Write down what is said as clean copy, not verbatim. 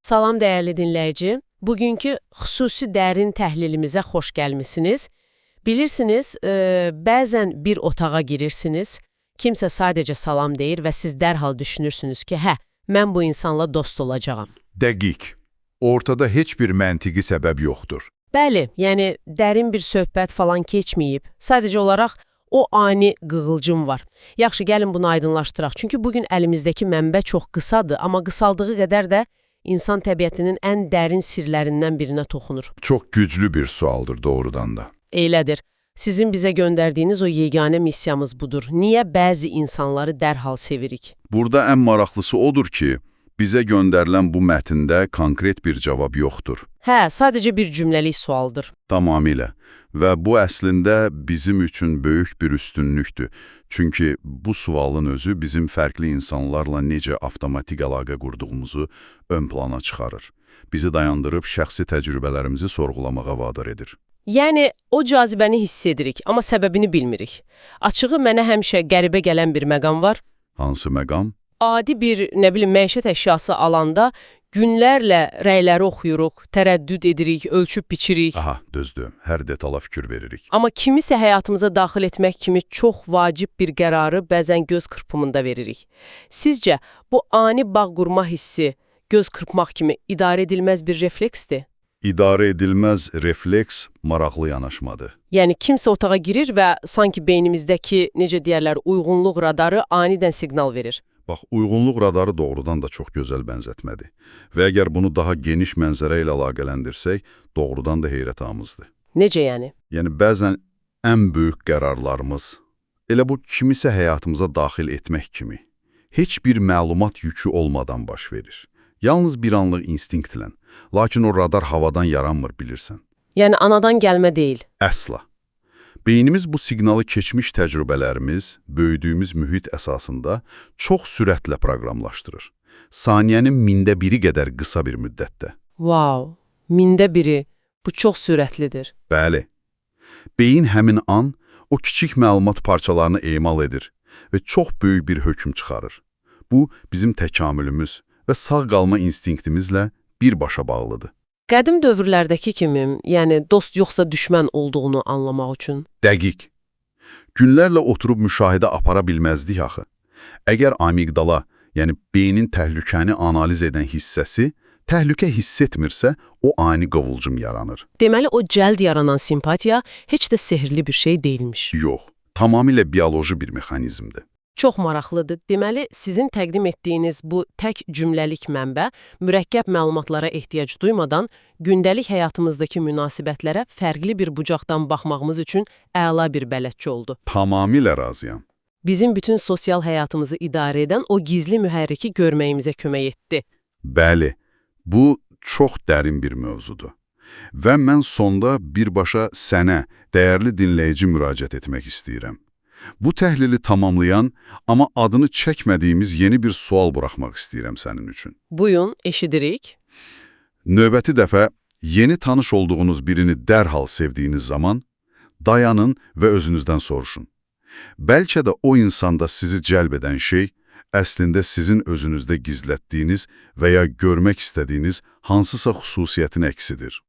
Salam dəyərli dinləyici. Bugünkü xüsusi dərin təhlilimizə xoş gəlmisiniz. Bilirsiniz, bəzən bir otağa girirsiniz, kimsə sadəcə salam deyir və siz dərhal düşünürsünüz ki, hə, mən bu insanla dost olacağam. Dəqiq. Ortada heç bir məntiqi səbəb yoxdur. Bəli, yəni dərin bir söhbət falan keçməyib. Sadəcə olaraq o ani qığılcım var. Yaxşı, gəlin bunu aydınlaşdıraq. Çünki bugün əlimizdəki mənbə çox qısadır, amma qısaldığı qədər də insan təbiətinin ən dərin sirlərindən birinə toxunur. Çox güclü bir sualdır doğrudan da. Eylədir. Sizin bizə göndərdiyiniz o yeganə missiyamız budur. Niyə bəzi insanları dərhal sevirik? Burada ən maraqlısı odur ki, bizə göndərilən bu mətndə konkret bir cavab yoxdur. Hə, sadəcə bir cümləlik sualdır. Tamamilə. Və bu əslində bizim üçün böyük bir üstünlükdür. Çünki bu sualın özü bizim fərqli insanlarla necə avtomatik əlaqə qurduğumuzu ön plana çıxarır. Bizi dayandırıb şəxsi təcrübələrimizi sorğulamağa vadar edir. Yəni o cazibəni hiss edirik, amma səbəbini bilmirik. Açığı mənə həmişə qəribə gələn bir məqam var. Hansı məqam? Adi bir, nə bilim, məişət əşyası alanda günlərlə rəyləri oxuyuruq, tərəddüd edirik, ölçüb biçirik. Aha, düzdür. Hər detala fikir veririk. Amma kimisə həyatımıza daxil etmək kimi çox vacib bir qərarı bəzən göz qırpımında veririk. Sizcə bu ani bağ qurma hissi göz qırpmaq kimi idarə edilməz bir refleksdir? İdarə edilməz refleks maraqlı yanaşmadır. Yəni kimsə otağa girir və sanki beynimizdəki, necə deyərlər, uyğunluq radarı anidən siqnal verir. Bax, uyğunluq radarı doğrudan da çox gözəl bənzətmədir. Və əgər bunu daha geniş mənzərə ilə əlaqələndirsək, doğrudan da heyrətamızdır. Necə yəni? Yəni bəzən ən böyük qərarlarımız elə bu kimisə həyatımıza daxil etmək kimi heç bir məlumat yükü olmadan baş verir. Yalnız bir anlıq instinktlə. Lakin o radar havadan yaranmır, bilirsən. Yəni anadan gəlmə deyil. Əsla. Beynimiz bu siqnalı keçmiş təcrübələrimiz, böyüdüyümüz mühit əsasında çox sürətlə proqramlaşdırır. Saniyənin mində biri qədər qısa bir müddətdə. Wow, mində biri. Bu çox sürətlidir. Bəli. Beyin həmin an o kiçik məlumat parçalarını emal edir və çox böyük bir hökm çıxarır. Bu, bizim təkamülümüz və sağ qalma instinktimizlə birbaşa bağlıdır. Qədim dövrlərdəki kimi, yəni dost yoxsa düşmən olduğunu anlamaq üçün. Dəqiq. Günlərlə oturub müşahidə apara bilməzdik axı. Əgər amigdala, yəni beynin təhlükəni analiz edən hissəsi, təhlükə hiss etmirsə, o ani qovulcum yaranır. Deməli o cəld yaranan simpatiya heç də sehrli bir şey deyilmiş. Yox, tamamilə bioloji bir mexanizmdir. Çox maraqlıdır. Deməli, sizin təqdim etdiyiniz bu tək cümləlik mənbə mürəkkəb məlumatlara ehtiyac duymadan gündəlik həyatımızdakı münasibətlərə fərqli bir bucaqdan baxmağımız üçün əla bir bələdçi oldu. Tamamilə razıyam. Bizim bütün sosial həyatımızı idarə edən o gizli mühərriki görməyimizə kömək etdi. Bəli, bu çox dərin bir mövzudur. Və mən sonda birbaşa sənə, dəyərli dinləyici müraciət etmək istəyirəm. Bu təhlili tamamlayan, amma adını çəkmədiyimiz yeni bir sual buraxmaq istəyirəm sənin üçün. Buyurun, eşidirik. Növbəti dəfə yeni tanış olduğunuz birini dərhal sevdiyiniz zaman dayanın və özünüzdən soruşun. Bəlkə də o insanda sizi cəlb edən şey əslində sizin özünüzdə gizlətdiyiniz və ya görmək istədiyiniz hansısa xüsusiyyətin əksidir.